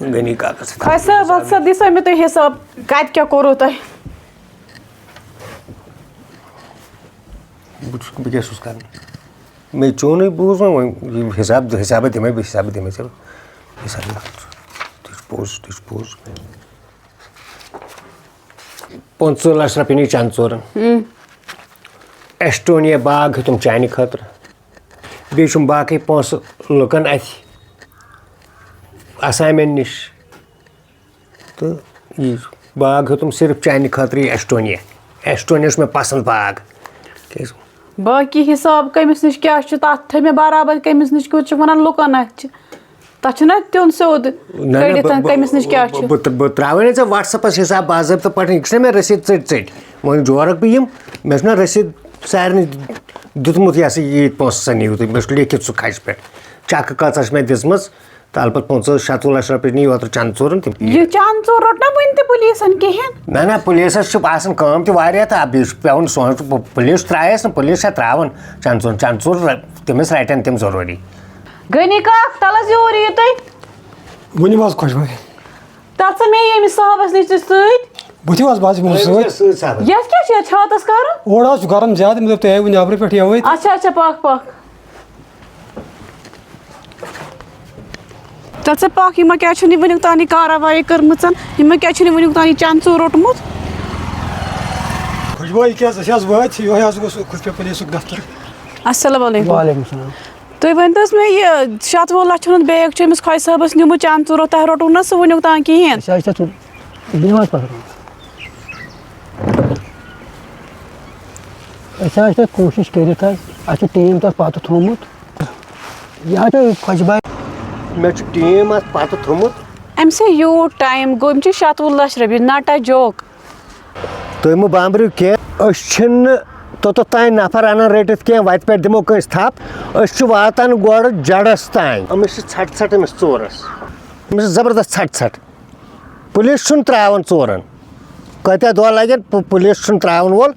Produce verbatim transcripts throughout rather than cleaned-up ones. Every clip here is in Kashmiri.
غنی کاکس سۭتۍ۔ خۄش صٲب، وَلہٕ سا، دِ سا مےٚ تُہۍ حِساب، کَتہِ کیٛاہ کوٚروٕ تۄہہِ؟ بہٕ چھُس، بہٕ کیٛاہ چھُس کران؟ مےٚ چونُے بوٗز وۄنۍ، وۄنۍ یہِ حِساب، حِسابے دِمے بہٕ، حِسابے دِمے ژےٚ بہٕ۔ حِسابے دِمے۔ تہِ چھُ پوٚز، تہِ چھُ پوٚز۔ پٕنٛژٕہ لَچھ رۄپیہِ نی چَنٛدٕ ژورَن۔ ہُم۔ ایسٹونیا باغ ہیوٚتُم چانہِ خٲطرٕ۔ بیٚیہِ چھُم باقٕے پونٛسہٕ لُکَن اَتھِ آسامٮ۪ن نِش۔ تہٕ یہِ باغ ہیوٚتُم صرف چانہِ خٲطرٕ یہِ ایسٹونیا۔ ایسٹونیا چھُ مےٚ پَسنٛد باغ۔ کیٛازِ؟ باقٕے حِساب کٔمِس نِش کیٛاہ چھُ، تَتھ تھٲے مےٚ برابر۔ کٔمِس نِش کیُتھ چھُکھ وَنان لُکَن اَتھِ چھِ؟ تَتھ چھُنہ تیُن سیوٚد نہ، نہ، کٔڑِتھ، بہٕ، کٔمِس نِش کیٛاہ چھُ؟ بہٕ، بہٕ، بہٕ ترٛاوَے نہ ژےٚ WhatsApp-س حِساب باضٲبطہٕ پٲٹھۍ، یہِ چھُنہ مےٚ رٔسیٖد ژٔٹۍ ژٔٹۍ۔ وۄنۍ جورَکھ بہٕ یِم، مےٚ چھُنہ رٔسیٖد سارنٕے دیُتمُت، یہِ ہسا یہِ پونٛسہٕ سا نِیِو تُہۍ، مےٚ چھُ لیکھِتھ سُہ کھَجہِ پٮ۪ٹھ۔ چَکہٕ کۭژاہ چھِ مےٚ دِژمٕژ، تہٕ البتہ پٕنٛژٕہ شَتوُہ لَچھ رۄپیہِ نِیِو اوترٕ چَنٛدٕ ژوٗرَن تِم۔ یہِ چَنٛدٕ ژوٗر روٚٹ نہ وٕنہِ تہِ پُلیٖسَن کِہیٖنۍ؟ نہ، نہ، پُلیٖسَس چھُ آسان کٲم تہِ واریاہ، تہٕ بیٚیہِ چھُ پٮ۪وان سونٛچُن، پُ-، پُلیٖس ترٛایَس نہٕ، پُلیٖس چھا ترٛاوان چَنٛدٕ ژوٗر؟ چَنٛدٕ ژوٗر رَ-، تٔمِس رَٹن تِم ضروٗری۔ غنی کاک، تَلہٕ حظ یوٗرۍ یِیِو تُہۍ۔ ؤنِو حظ خۄش بھاے۔ تَلہٕ ژٕ مےٚ ییٚمِس صٲبَس نِش تہِ سۭتۍ۔ بہٕ تہِ حظ، بہٕ حظ یِمو تُہۍ سۭتۍ۔ ؤنِو سۭتۍ صٲبَس۔ یَتھ کیٛاہ چھُ یَتھ چھاتَس کَرُن؟ اورٕ حظ چھُ گرم زیادٕ، مےٚ دوٚپ تُہۍ آیوٕ نٮ۪برٕ پٮ۪ٹھ یَوَے تہٕ۔ اچھا، اچھا، پَکھ، پَکھ۔ تَلہٕ ژٕ پَکھ، یِمو کیٛازِ چھُنہٕ یہِ وٕنیُک تام یہِ کارروٲیی کٔرمٕژ؟ یِمو کیٛازِ چھُنہٕ یہِ وٕنیُک تام یہِ چَنٛدٕ ژوٗر روٚٹمُت؟ خۄش بھاے، یہِ کیٛاہ حظ، أسۍ حظ وٲتۍ، یِہوٚے حظ گوٚژھ خۄشبہ پُلیٖسُک دفتر۔ السلام علیکم۔ وعلیکم السلام۔ تُہۍ ؤنۍ تو حظ مےٚ، یہِ شَتوُہ لَچھَن ہُنٛد بیگ چھُ أمِس خۄجہِ صٲبَس نیُمُت، چَنٛدٕ ژوٗر، تۄہہِ روٚٹوُ نہ سُہ وٕنیُک تام کِہیٖنۍ؟ أسۍ حظ چھِ تَتھ بِہِو حظ پَتہٕ۔ أسۍ حظ چھِ تَتھ کوٗشِش کٔرِتھ حظ، اَسہِ چھُ ٹیٖم تَتھ پَتہٕ تھوٚومُت۔ یہِ حظ چھُ خۄجہِ بھاے۔ مےٚ چھُ ٹیٖم اَتھ پَتہٕ تھوٚومُت۔ أمۍ سٕے یوٗت ٹایم گوٚو، أمۍ چھِ شَتوُہ لَچھ رۄپیہِ، not a joke۔ تُہۍ مہٕ بامبرِو کینٛہہ، أسۍ چھِنہٕ توٚتَتھ تام نفر اَنان رٔٹِتھ کینٛہہ، وَتہِ پٮ۪ٹھ دِمو کٲنٛسہِ تھَپھ۔ أسۍ چھِ واتان گۄڈٕ جَڑَس تام۔ أمِس چھِ ژھَٹھ ژھَٹھ أمِس ژورَس۔ أمِس چھِ زبردست ژھَٹھ ژھَٹھ۔ پُلیٖس چھُنہٕ ترٛاوان ژورَن۔ کۭتیٛاہ دۄہ لَگن، پُ-، پُلیٖس چھُنہٕ ترٛاوَن وول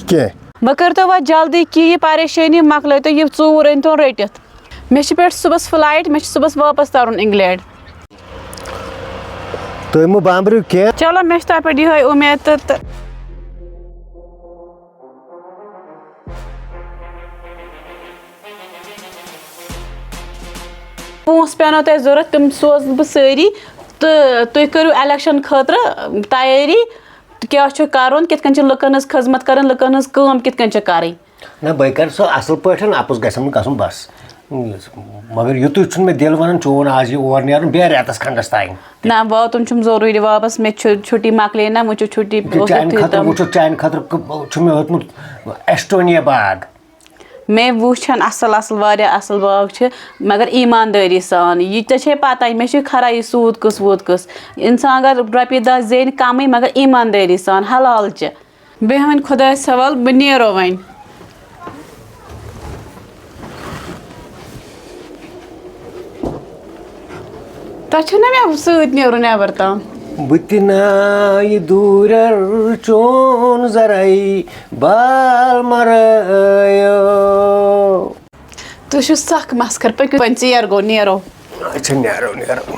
کینٛہہ۔ وۄنۍ کٔرۍتو وۄنۍ جلدی کہِ یہِ پریشٲنی مۄکلٲیتو، یہِ ژوٗر أنۍتون رٔٹِتھ۔ مےٚ چھِ پٮ۪ٹھ صُبحَس flight، مےٚ چھِ صُبحَس واپَس تَرُن اِنٛگلینٛڈ۔ تُہۍ مہٕ بامبرِو کینٛہہ۔ چلو، مےٚ چھِ تۄہہِ پٮ۪ٹھ یِہوٚے اُمید تہٕ، تہٕ پونٛسہٕ پٮ۪نو تۄہہِ ضوٚرَتھ، تِم سوزٕ بہٕ سٲری۔ تہٕ تُہۍ کٔرِو الیکشن خٲطرٕ تیٲری، تہٕ کیٛاہ چھُ کَرُن، کِتھ کٔنۍ چھِ لُکَن ہٕنٛز خدمت کَرٕنۍ، لُکَن ہٕنٛز کٲم کِتھ کٔنۍ چھِ کَرٕنۍ۔ نہ، بہٕ کَرٕ سُہ اَصٕل پٲٹھۍ، اَپُز گژھِ نہٕ گژھُن بَس۔ مگر یُتُے چھُنہٕ مےٚ دِل وَنان چون آز یہِ اور نیرُن بیٚیہِ رٮ۪تَس کھنٛڈَس تام۔ نہ، واتُن چھُم ضروٗری واپس، مےٚ چھُ چھُٹی مۄکلے نہ، وۄنۍ چھُ چھُٹی یہِ چھُ چانہِ اوٚتُے خٲطرٕ، تام۔ وٕچھُو، چانہِ خٲطرٕ ک-، چھُ مےٚ ہیوٚتمُت ایسٹونیا باغ۔ مےٚ وٕچھن اصل اصل، واریاہ اصل باغ چھِ، مگر ایٖماندٲری سان۔ یہِ ژےٚ چھے پتہ، مےٚ چھِ خرا یہِ سوٗد قٕس ووٗد قٕس۔ انسان اگر رۄپیہِ دہ زینہِ کمٕے، مگر ایٖماندٲری سان، حلال چہِ۔ بیٚہہ وۄنۍ خۄدایَس حوال، بہٕ نیرو وۄنۍ۔ تۄہہِ چھُو نہ مےٚ سۭتۍ نیرُن نٮ۪بر تام؟ بہٕ تہِ ناے دوٗرٮ۪ر چون زرعی بال مرٲیو۔ تُہۍ چھِو سخ مسخر، پٔکِو وۄنۍ، ژیر گوٚو، نیرو۔ اچھا، نیرو، نیرو۔